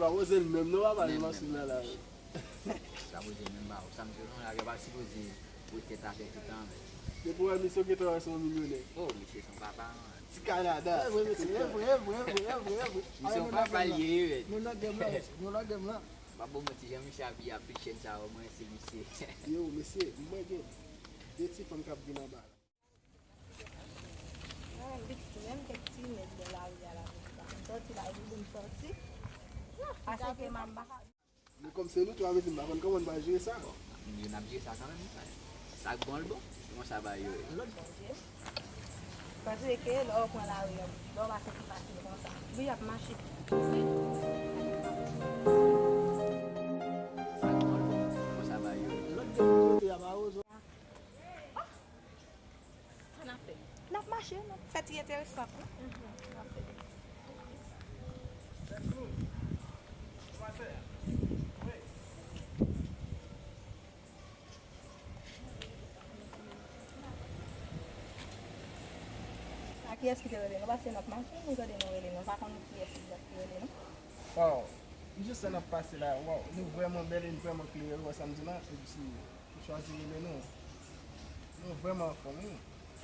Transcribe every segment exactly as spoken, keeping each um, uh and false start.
Pa poze l menm non, papa, li masin la la. Sa poze menm ba ou. Sa m di w non, lage pa sipoze pou tèt atè toutan. Depi w wè misye, w gentan wè se yon milyonè. Oh, misye se yon papa, man. Ti Kanada. Vre, vre, vre, vre, vre, vre, vre. Misye yon papa l ye, wi. Nou nan game la, nou nan game la. M pa ba w manti, jan misye abiye ak tout chèn sa yo, mwen se misye. Yo, mesye, mwen gen de ti fanm k ap vin anba la. Ah, pitit, menm kèk ti nèg nan lari a la, m sòti la, m sòti. Paske m ap Men kòm se nou twa, vle di m pa konn kòman n pral jere sa. Bon, yo n ap jere sa kanmenm, sa. Sa k bon l bon, se konsa bagay yo ye. Lòt bò, ok. Paske lè w pran lari an, lè w mache pi fasil konsa. Wi, y ap mache. Sa k bon l bon, se konsa bagay yo ye. Lòt bò, kote y ap awoze. Sa n ap fè? N ap mache, n ap fè ti enteresan tou. Mhm, n ap fè ti. A kiyès ki te rele nou? Paske n ap mache, nou tande nou rele nou. Nou pa konn kiyès egzak ki rele nou. Waw, jis lè n ap pase la, waw, nou vrèman bèl e nou vrèman klere, ou wè sa m di la? Epi si ou chwazi rele nou, nou vrèman anfòm, wi.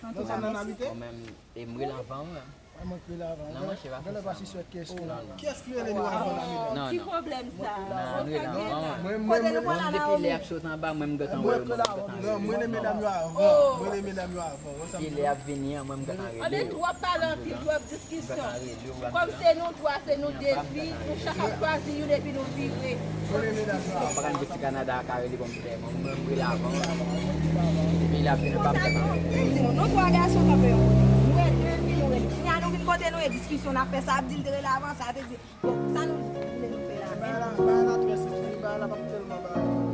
Nan zòn nan n abite? Mwen menm, e m rele anvan, wi. Mwen k rele avan. Non, mwen, se pa konsa. Gade pa si swèt kiyès ki rele. Kiyès ki rele nou avan nan medam? Non, non. Ki pwoblèm sa? Non, nou rele avan, wi. Mwen, mwen, mwen, depi lè y ap sot anba, mwen, m gentan wè yo, mwen, m gentan rele yo. Non, mwen rele medam yo avan. Mwen rele medam yo avan. Depi lè y ap vini an, mwen, m gentan rele yo. Anben, twòp pale anpil, twòp diskisyon. Kòm se nou twa, se nou de fi, nou chak ap chwazi youn epi nou vire. Mwen pa konn si Kanada a ka rele pou m fè, mwen, mwen, m rele avan. Epi l ap vin anba m. Konsa, nou, m di nou, nou twa gason kanpe yon kote. Nou rele de fi, nou rele. Kounya nou vin kote nou e diskisyon n ap fè, sa ap di l te rele avan, sa te di, bon, sa nou vle nou fè la menm? Bagay la, bagay la trè senp, bagay la p ap tèlman bagay.